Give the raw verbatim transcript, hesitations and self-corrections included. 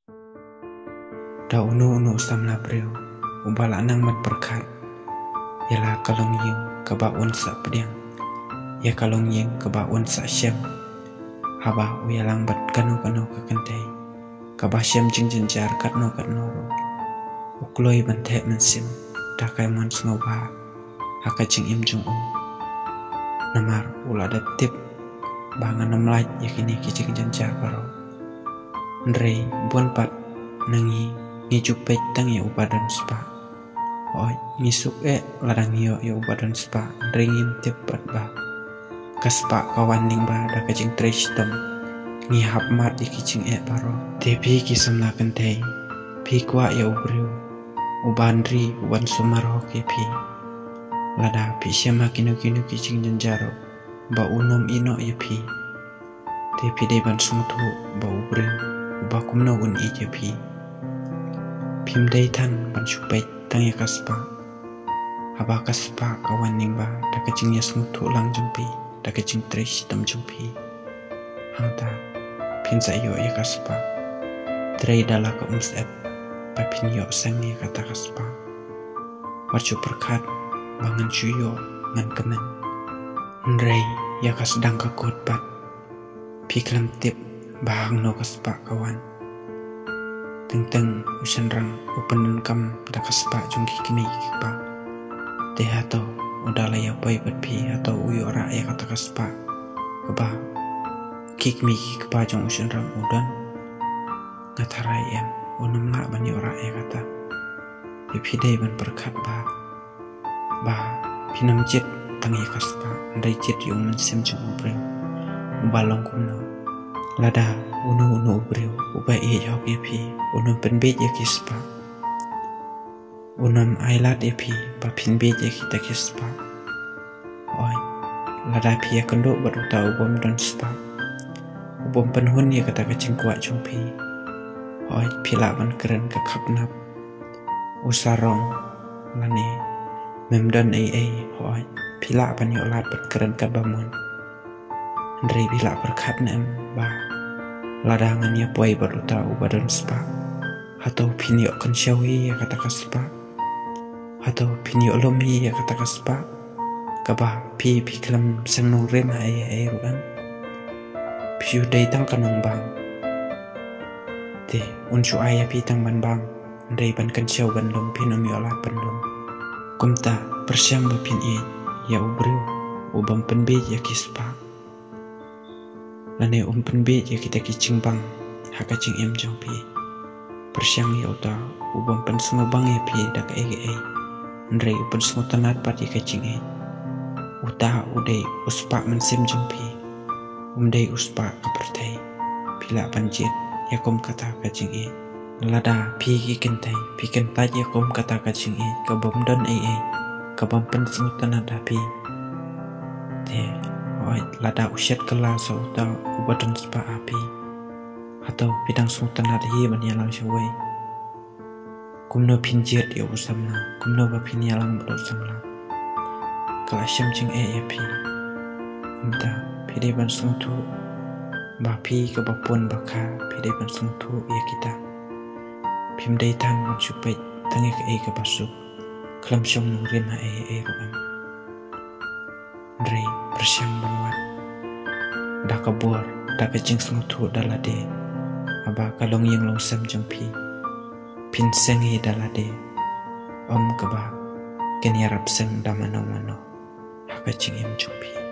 Da uno uno u samla briew uba la nang ban pyrkhat ïa la ka longïing kaba un sa pdiang, ïa ka longïing kaba un sa shem, haba u ïalang bad kano kano ka kynthei kaba shem jingjynjar katno katno ruh, u kloi ban theh mynsiem da ka mon sngewbha ha ka jingim jong u. Namar u la dep tip ba ngan ym lait ïa kine ki jingjynjar baroh. Hynrei bun pat na ngi, ngi ju peit tang ïa uba don spah. Hooid, ngi suk eh lada ngi ïoh ïa uba don spah, hynrei ngim tip pat ba ka spah ka wan lyngba da ka jingtrei shitom. Ngi hap mad ïa ki jingeh baroh. Te phi ki samla kynthei, phi kwah ïa u briew uban ri, uban sumar hok ïa phi? Lada phi shem ha kino kino ki jingjynjar ruh ba un ym ïehnoh ïa phi, te phi dei ban sngewthuh ba u briew uba kumno un ïeit ïa phi. Phim dei than ban shu peit tang ïa ka spah. Haba ka spah ka wan lyngba da ka jingïasngewthuh lang jong phi, da ka jingtrei shitom jong phi, hangta phin sa ïoh ïa ka spah. Trei da la ka umsyep ba phin ïoh seng ïa kata ka spah. Wat shu pyrkhat ba ngan shu ïoh, ngan kmen. Hynrei ïa ka sdang ka kut pat, phi khlem tip ba hangno ka spah ka wan. Teng teng u shynrang u pyndonkam da ka spah jong ki kmie ki kpa. Te hato u da la ïa poi bad phi, hato u ïoh rah ïa kata ka spah kaba ki kmie ki kpa jong u shynrang u don? Nga tharai em, un ym lah ban ïoh rah ïa kata. Te phi dei ban pyrkhat ba ba phin ym jied tang ïa ka spah, hynrei jied ïa u mynsiem jong u briew uba long kumno. Lada uno uno u briew uba ïeit hok ïa phi, un ym pynbiej ïa ki spah. Un ym ailad ïa phi ba phin biej ïa kita ki spah. Hooid, lada phi ïakynduh bad uta u bym don spah, u bym pynhun ïa kata ka jingkwah jong phi, hooid, phi lah ban kren ka khapnap, u sarong, lane mem don ei ei, hooid, phi lah ban ïoh lad ban kren katba mon. Hynrei phi lah pyrkhat ne em ba lada ngan ïa poi bad uta uba don spah, hato phin ïoh kynshew hi ïa kata ka spah? Hato phin ïoh lum hi ïa kata ka spah kaba phi, phi khlem seng nongrim ha ei ha ei ruh em? Phi shu dei tang ka nongbam. Te un shu ai ïa phi tang ban bam, hynrei ban kynshew ban lum phin ym ïoh lad ban lum. Kumta pyrshang ba phin ïeit ïa u briew u bym pynbiej ïa ki spah, lane um pynbiej ïa kita ki jingbang ha ka jingim jong phi. Pyrshang ïa uta u bym pynsngewbang ïa phi da kaei kaei, hynrei u pynsngewtynnat pat ïa ka jingïeit. Uta u dei u spah mynsiem jong phi, um dei u spah ka pyrthei. Phi lah ban jied ïa kum kata ka jingïeit. Lada phi ki kynthei phi kyntait ïa kum kata ka jingïeit ka bym don ei ei, ka bym pynsngewtynnat ha phi, te hooid, lada u shet kylla sa uta uba don spah ha phi, hato phi dang sngewtynnat hi ban ïalang shawei? Kumno phin jied ïa u samla, kumno ba phin ïalang bad u samla? Ka la shem jingeh ïa phi. Kumta phi dei ban sngewthuh ba phi kaba pun ba kha, phi dei ban sngewthuh ïa kita. Phim dei tang ban shu peit tang ïa kaei kaba suk, khlem shong nongrim ha ei ei ruh em. Hynrei pyrshang ban wad da ka bor, da ka jingsngewthuh da lade, haba ka longïing longsem jong phi phin seng hi da lade, ym kaba kin ïarap seng da mano mano ha ka jingim jong phi.